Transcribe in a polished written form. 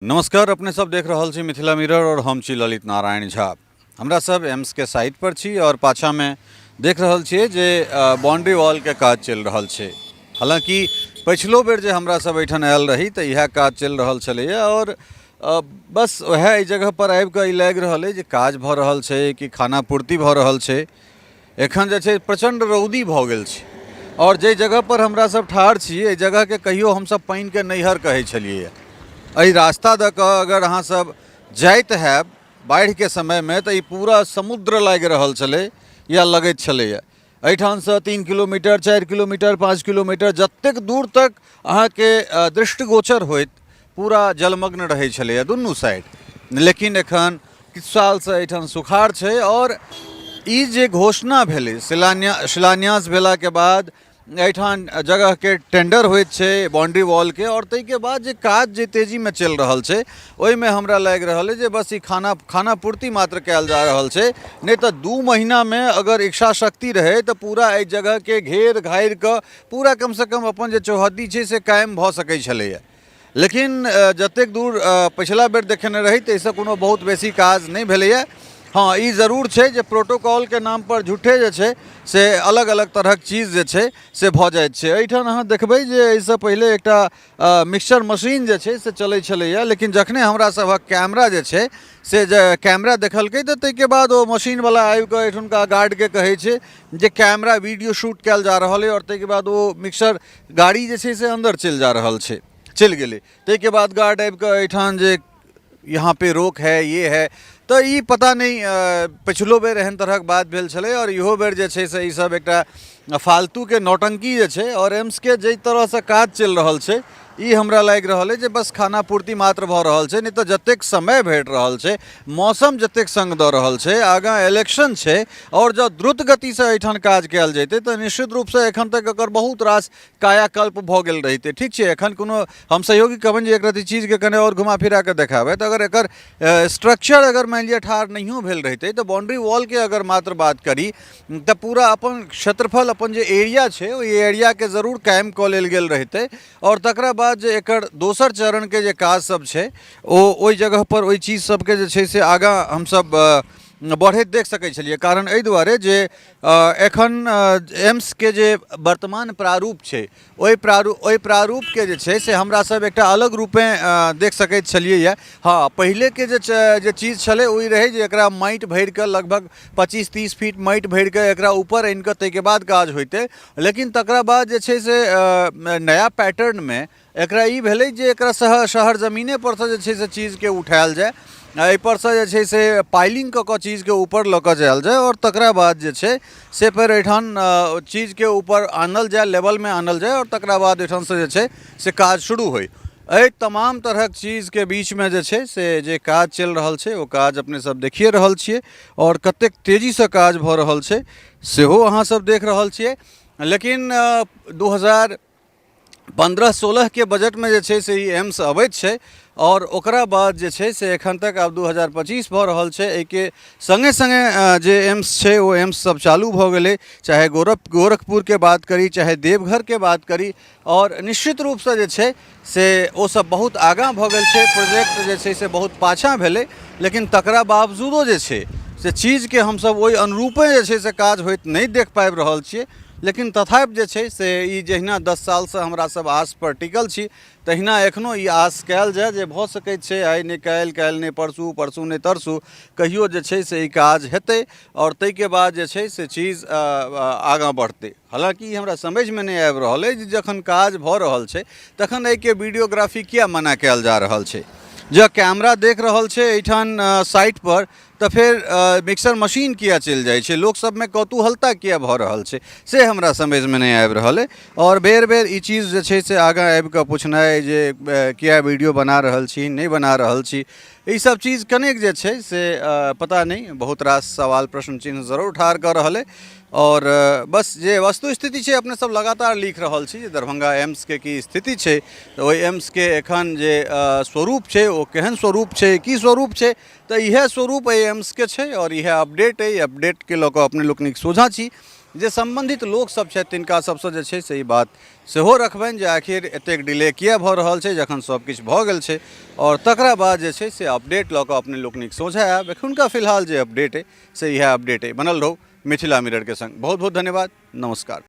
नमस्कार, अपने सब देख रहल छी मिथिला मिरर और हम छी ललित नारायण झा। हमरा सब एम्स के साइट पर छी और पाछा में देख रहल छियै जे बाउंड्री वॉल के काज चलि रहल छै। हालांकि पछिलो बेर जे हमरा सब एहिठाम आयल रही तऽ इएह काज चलि रहल छलैए और बस वएह एहि जगह पर आबि कऽ ई लागि रहल अइ जे काज भऽ रहल छै कि खाना पूर्ति भऽ रहल छै। एखन जे छै प्रचण्ड रौदी भऽ गेल छै आओर जाहि जगहपर हमरा सब ठाढ़ छी, एहि जगहके कहियो हमसब पानिके नैहर कहै छलियै। एहि रास्ता दऽ कऽ अगर अहाँ सब जाइत हैब बाढ़िके समयमे तऽ ई पूरा समुद्र लागि रहल छलै या लगैत छलैए। एहिठामसँ 3 किलोमीटर, 4 किलोमीटर, 5 किलोमीटर जतेक दूर तक अहाँके दृष्टिगोचर होइत पूरा जलमग्न रहै छलैए दुनू साइड। लेकिन एखन किछु सालसँ एहिठाम सुखाड़ छै आओर ई जे घोषणा भेलै, शिलान्यास भेलाके बाद एहिठाम जगहके टेंडर होइत छै बाउंड्री वॉलके, आओर ताहिके बाद जे काज जे तेजीमे चलि रहल छै ओहिमे हमरा लागि रहल अइ जे बस ई खाना पूर्ति मात्र कयल जा रहल छै। नहि तऽ 2 महीनामे अगर इच्छा शक्ति रहै तऽ पूरा एहि जगहके घेर घारि कऽ पूरा कमसँ कम अपन जे चौहद्दी छै से कायम भऽ सकै छलैए। लेकिन जतेक दूर पछिला बेर देखेने रही ताहिसँ कोनो बहुत बेसी काज नहि भेलैए। हँ, ई जरूर छै जे प्रोटोकॉलके नामपर झूठे जे छै से अलग अलग तरहक चीज जे छै से भऽ जाइत छै। एहिठाम अहाँ देखबै जे एहिसँ पहिले एकटा मिक्सचर मशीन जे छै से चलै छलैए, लेकिन जखने हमरा सभक कैमरा जे छै से जे कैमरा देखलकै तऽ ताहिके बाद ओ मशीनवला आबिकऽ एहिठुनका गार्डके कहै छै जे कैमरा वीडियो शूट कयल जा रहल अइ, आओर ताहिके बाद ओ मिक्सर गाड़ी जे छै से अन्दर चलि जा रहल छै, चलि गेलै। ताहिके बाद गार्ड आबि कऽ एहिठाम जे यहाँ पे रोक है, ये है, तऽ ई पता नहि पछिलो बेर एहन तरहक बात भेल छलै आओर इहो बेर जे छै से ईसब एकटा फालतूके नौटंकी जे छै। आओर एम्सके जाहि तरहसँ काज चलि रहल छै ई हमरा लागि रहल अइ जे बस खाना पूर्ति मात्र भऽ रहल छै, नहि तऽ जतेक समय भेट रहल छै, मौसम जतेक सङ्ग दऽ रहल छै, आगाँ इलेक्शन छै, आओर जँ द्रुत गतिसँ एहिठाम काज कयल जैतै तऽ निश्चित रूपसँ एखन तक एकर बहुत रास कायाकल्प भऽ गेल रहितै। ठीक छै, एखन कोनो हम सहयोगी कहबनि जे एक रत्ती चीजके कने आओर घुमा फिरा कऽ देखाबथि। अगर एकर स्ट्रक्चर अगर मानि लिअ ठाढ़ नहियो भेल रहितै तऽ बाउंड्री वॉलके अगर मात्र बात करी तऽ पूरा अपन क्षेत्रफल, अपन जे एरिया छै ओहि एरियाके जरूर कायम कऽ लेल गेल रहितै, आओर तकरा बाद जे एकर दोसर चरणके जे काज सब छै ओ ओहि जगहपर ओहि चीज सबके जे छै से आगाँ हमसब बढ़ैत देख सकै छलियै। कारण एहि दुआरे जे एखन एम्सके जे वर्तमान प्रारूप छै ओहि प्रारूपके जे छै से हमरा सब एकटा अलग रूपे देख सकैत छलियै। हँ, पहिलेके जे चीज छलै ओ ई रहै जे एकरा माटि भरिकऽ लगभग 25-30 फीट माटि भरिकऽ एकरा ऊपर आनिकऽ ताहिके बाद काज होइतै। लेकिन तकरा बाद जे छै से नया पैटर्नमे एकरा ई भेलै जे एकरा शहर जमीनेपर सँ जे छै से चीजके उठायल जाय, एहिपरसँ जे छै से पाइलिंग कऽ कऽ चीजके ऊपर लऽ कऽ जायल जाय, आओर तकरा बाद जे छै से फेर एहिठाम चीजके ऊपर आनल जाय, लेवलमे आनल जाय, आओर तकरा बाद एहिठामसँ जे छै से काज शुरू होइ। एहि तमाम तरहक चीजके बीचमे जे छै से जे काज चलि रहल छै ओ काज अपने सब देखिए रहल छियै, आओर कतेक तेजीसँ काज भऽ रहल छै सेहो अहाँ सब देख रहल छियै। लेकिन 2015-16के बजटमे जे छै से ई एम्स अबैत छै, आओर ओकरा बाद जे छै से एखन तक आब 2025 भऽ रहल छै। एहिके सङ्गे सङ्गे जे एम्स छै ओ एम्स सब चालू भऽ गेलै, चाहे गोरखपुरके बात करी, चाहे देवघरके बात करी, आओर निश्चित रूपसँ जे छै से ओ सब बहुत आगाँ भऽ गेल छै। प्रोजेक्ट जे छै से बहुत पाछाँ भेलै, लेकिन तकरा बावजूदो जे छै से चीजके हमसब ओहि अनुरूपे जे छै से काज होइत नहि देख पाबि रहल छियै। लेकिन तथापि जे छै से ई जहिना 10 सालसँ हमरा सब आसपर टिकल छी तहिना एखनो ई आस कयल जाय जे भऽ सकैत छै आइ नहि काल्हि, काल्हि नहि परसू, परसू नहि तरसू, कहियो जे छै से ई काज हेतै आओर ताहिके बाद जे छै से चीज आगाँ बढ़तै। हालाँकि ई हमरा समझमे नहि आबि रहल अइ जे जखन काज भऽ रहल छै तखन एहिके वीडियोग्राफी किया मना कयल जा रहल छै। जँ कैमरा देख रहल छै एहिठाम साइटपर तऽ फेर मिक्सर मशीन किया चलि जाइ छै, लोक सबमे कौतूहलता किया भऽ रहल छै से हमरा समझमे नहि आबि रहल अइ। आओर बेर बेर ई चीज जे छै से आगाँ आबिकऽ पुछनाइ जे किया वीडियो बना रहल छी, नहि बना रहल छी, ई सब चीज कनेक जे छै से पता नहि बहुत रास सवाल प्रश्न चिन्ह जरूर ठाढ़ कऽ रहल अइ। आओर बस जे वस्तु स्थिति छै अपने सब लगातार लिख रहल छी जे दरभंगा एम्सके की स्थिति छै, तऽ ओहि एम्सके एखन जे स्वरूप छै ओ केहन स्वरूप छै, की स्वरूप छै, तऽ इएह स्वरूप एहि एम्सके छै आओर इएह अपडेट अइ। अपडेटके लऽ कऽ अपने लोकनिक सोझाँ छी। जे सम्बन्धित लोकसभ छथि तिनका सभसँ जे छै से ई बात सेहो रखबनि जे आखिर एतेक डिले किए भऽ रहल छै जखन सब किछु भऽ गेल छै। आओर तकरा बाद जे छै से अपडेट लऽ कऽ अपने लोकनिक सोझाँ आयब। एखुनका फिलहाल जे अपडेट अइ से इएह अपडेट अइ। बनल रहू मिथिला मिररके संग। बहुत बहुत धन्यवाद, नमस्कार।